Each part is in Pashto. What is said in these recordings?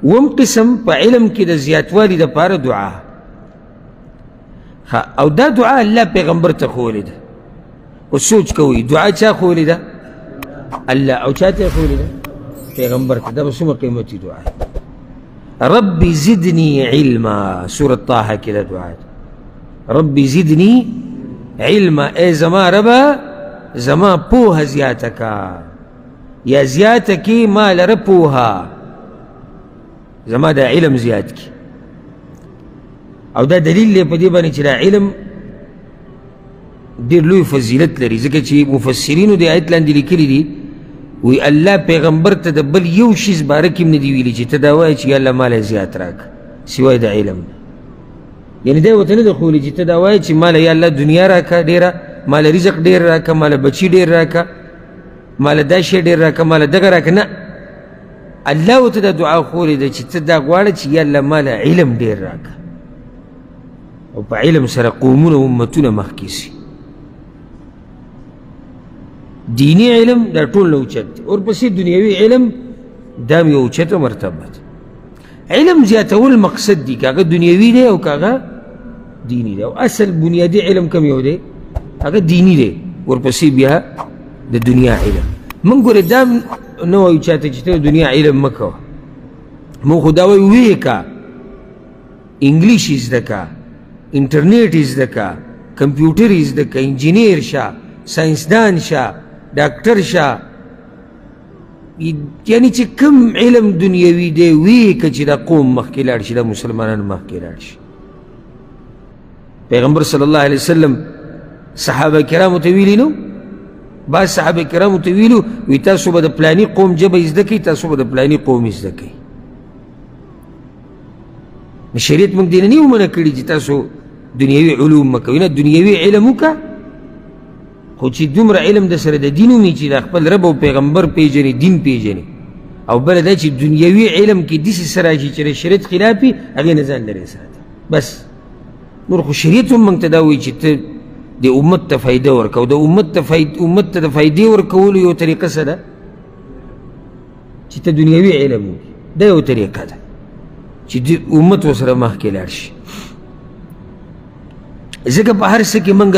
اووم قسم په علم کې د زیاتوالي دپاره دعا. او دا دعا الله پیغمبر ته ښوولې ده. اوس سوچ کوئ، دعا چا ښوولې ده؟ الله. او چا ته یې ښوولې ده؟ پیغمبر ته. دا به څومره قیمتي دعا ده. رب زدني علما، سورة طه کې دا دعا ده. رب زدني علما، ای زما ربه زما پوهه زیاته که، یا زیاته کې ما لره پوهه، زما دا علم زیات کی. او دا دلیل دی په دې باندې چې دا علم ډېر لوی فضیلت لري، ځکه چې مفسرینو د آیت لاندې لیکلي دي، وی الله پیغمبر ته د بل یو شیز باره کې هم نه دي ویلي چې ته دا وایې چې یا الله ماله زیات راکړه سوای د علم. یعنې دا یې ورته نه ده ښوولې چې ته دا وایې چې ماله یا الله دنیا راکړه ډېره، ماله رزق ډېر راکړه، ماله بچي ډېر راکړه، ماله دا شی ډېر راکړه، ماله دغه راکړه. نه، الله ورته دا دعا ښوولې ده چې ته دا غواړه چې یا الله ماله علم ډېر راکړه. او په علم سره قومونه امتونه مخکې سي. دیني علم دا ټول نه اوچت دی، ورپسې دنیوي علم دا هم یو اوچته مرتبه ده. علم زیاتول مقصد دی، که هغه دنیوي دی او که هغه دیني دی. او اصل بنیادي علم کوم یو دی؟ هغه دیني دی، ورپسې بیا د دنیا علم. موږ ګورې دا نه وایو چاته چې ته د دنیا علم مه کوه، موږ خو دا وایو ویې که، انګلیش یې زده که، انټرنیټ یې زده که، کمپیوټر یې زده که، انجینیر شه، ساینسدان شه، ډاکټر شه، یعنی چې کوم علم دنیوي دی ویې که چې دا قوم مخکې لاړ شي، دا مسلمانان مخکې لاړ شي. پیغمبر صلی الله علیه وسلم صحابه کرامو ته ویلي نو، بعض صحابه کرامو ته ویلو وی تاسو به د پلاني قوم ژبه زده کوئ، تاسو به د پلاني قوم زده کوئ. شریعت موږ دې نه نیو منع کړي چې تاسو دنیوي علوم مه کوئ، نه، دنیوي علم وکړه، خو چې دومره علم د سره د دین ومي چې د خپل رب او پیغمبر پیژني، دین پیژني. او بله دا چې دنیوي علم کې داسې څه راشي چې د شریعت خلاف وي، هغې نه ځان لرې ساته بس. نور خو شریعت هم موږ ته دا وایي چې ته د امت ته فایده ورکوه. او د امت ته د فایدې ورکولو یو طریقه څه ده؟ چې ته دنیوي علم وکړي، دا یو طریقه ده چې د امت ورسره مخکې لاړ شي. ځکه په هر څه کې موږ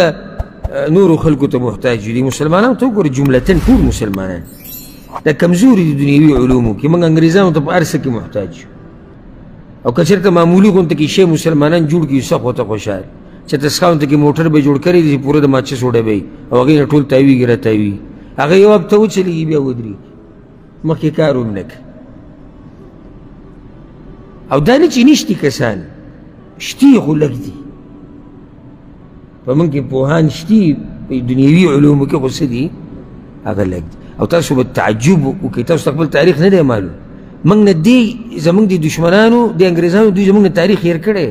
نورو خلکو ته محتاج یو. دي مسلمانانو ته وګوره، جملتاً ټول مسلمانان دا کمزوري دي دنیوي علومو کې، موږ انګریزانو ته په هر څه کې محتاج یو. او که چېرته معمولي غونته کې شی مسلمانان جوړ کړي، سخت ورته خوشحال، چې تسخاونته کې موټر به جوړ کړی دی، پوره د ماچس وډبوي او هغې نه ټول تاویږي را تاویږي، هغه یو هفته وچلېږي بیا ودرېږي، مخکې کار هم نه کوي. او دا نه چې نشتي کسان، شتي خو لږ دي. په موږ کې پوهان شتي په دنیوي علومو کې، خو څه دي هغه لږ دي. او تاسو به تعجب وکړئ، تاسو ته خپل تاریخ نه دی معلوم. موږ نه دی زموږ د دښمنانو د انګریزانو دوی زموږ نه تاریخ هېر کړی.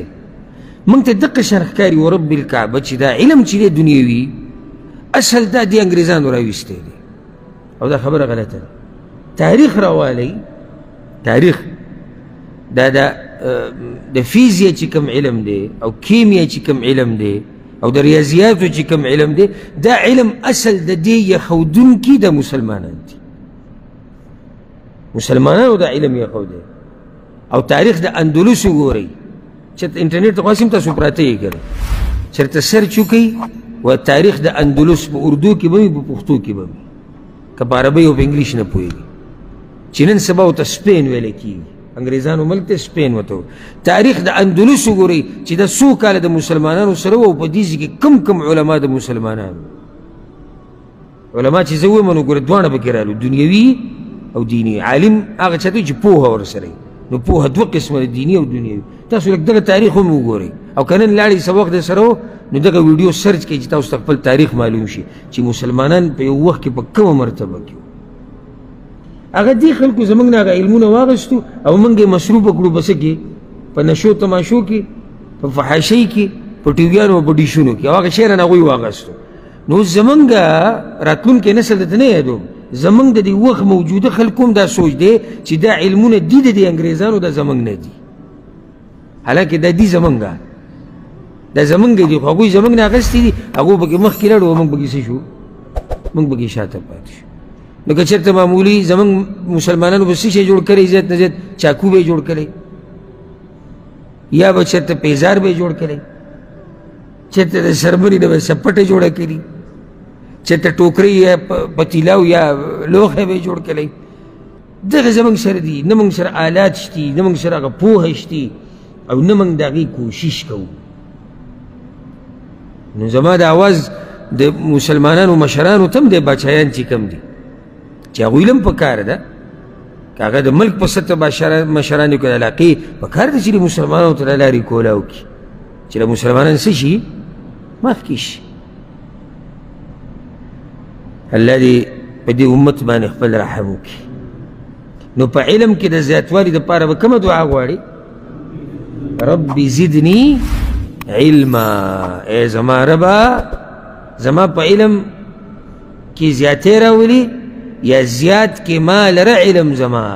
موږ ته دقه شان ښکاري ورب الکعبه چې دا علم چې دی دنیوي اصل دا دی انګریزانو راویستی دی، او دا خبره غلطه ده. تاریخ راوالی، تاریخ دا د فیزیا چې کوم علم دی او کیمیا چې کوم علم دی او د ریاضیاتو چې کوم علم دی، دا علم اصل د دې یخودونکي د مسلمانان دي. مسلمانانو دا علم یخودی. او تاریخ د اندلس وګورئ، چېرته انټرنیټ ته خو هسې هم تاسو پراته یې که نه، چېرته سرچ وکړئ و تاریخ د اندلس په اردو کې به وي، په پښتو کې به وي، که په عربۍ او په انګلیش نه پوهېږي، چې نن سبا ورته سپین ویلی کېږي، انګریزانو ملک ته سپین ورته وایي. تاریخ د اندلس وګورئ چې دا څو کاله د مسلمانانو سره وو، او په دې ځای کې کم کم علما د مسلمانانو، علما چې زه وایم نو ګوره دواړه پکې رالو، دنیوي او دیني. عالم هغه چا ته چې پوهه ورسره وي، نو پوهه دوه قسمه ده، دیني او دنیوي. تاسو لږ دغه تاریخ هم وګورئ، او که نن لاړئ څه وخت در سره و نو دغه ویډیو سرچ کړئ چې تاسو ته خپل تاریخ معلوم شي چې مسلمانان په یو وخت کې په کومه مرتبه کې وو. هغه دې خلکو زموږ نه هغه علمونه واغستو او موږ یې مصروف کړو په څه کې؟ په نشو تماشو کې، په فحاشۍ کې، په ټیویانو او په ډیشونو کې، او هغه شی رانه هغوی واغستو. نو زموږ راتلونکی نسل درته نه یادوم، زموږ د دې وخت موجوده خلکو هم دا سوچ دی چې دا علمونه دي د دې انګریزانو، دا زموږ نه دي. حالانکه دا دي زموږ، دا زموږ دي، خو هغوی زموږ نه اخیستي دي، هغوی پکې مخکې لاړو او موږ پکې څه شو؟ موږ پکې شاته پاتې شو. نو که چېرته معمولي زموږ مسلمانانو به څه شی جوړ کړی، زیات نه زیات چاکو به یې جوړ کړی، یا به چېرته پیزار به یې جوړ کړی، چېرته د څرمنې نه به څپټه جوړه کړي، چېرته ټوکرۍ یا پتیلاو یا لوښی به یې جوړ کړی. دغه زموږ سره دي، نه موږ سره آلات شتي، نه موږ سره هغه پوهه شتي، او نه موږ د هغې کوشش کوو. نو زما د اواز د مسلمانانو مشرانو ته هم دی، باچایان چې کوم دي، چې هغوی له هم پکار ده که هغه د ملک په سطح مشران دي که د علاقې، پکار ده چې د مسلمانانو ته د لارې کولاو کړي، چې د مسلمانان څه شي مخکې شي. الله دې په دې امت باندې خپل رحم وکړي. نو په علم کې د زیاتوالي دپاره به کومه دعا غواړي؟ رب زدني علما. ای زما ربه، زما په علم کې زیاتی راولي، یا زیات کې ما لره علم زما.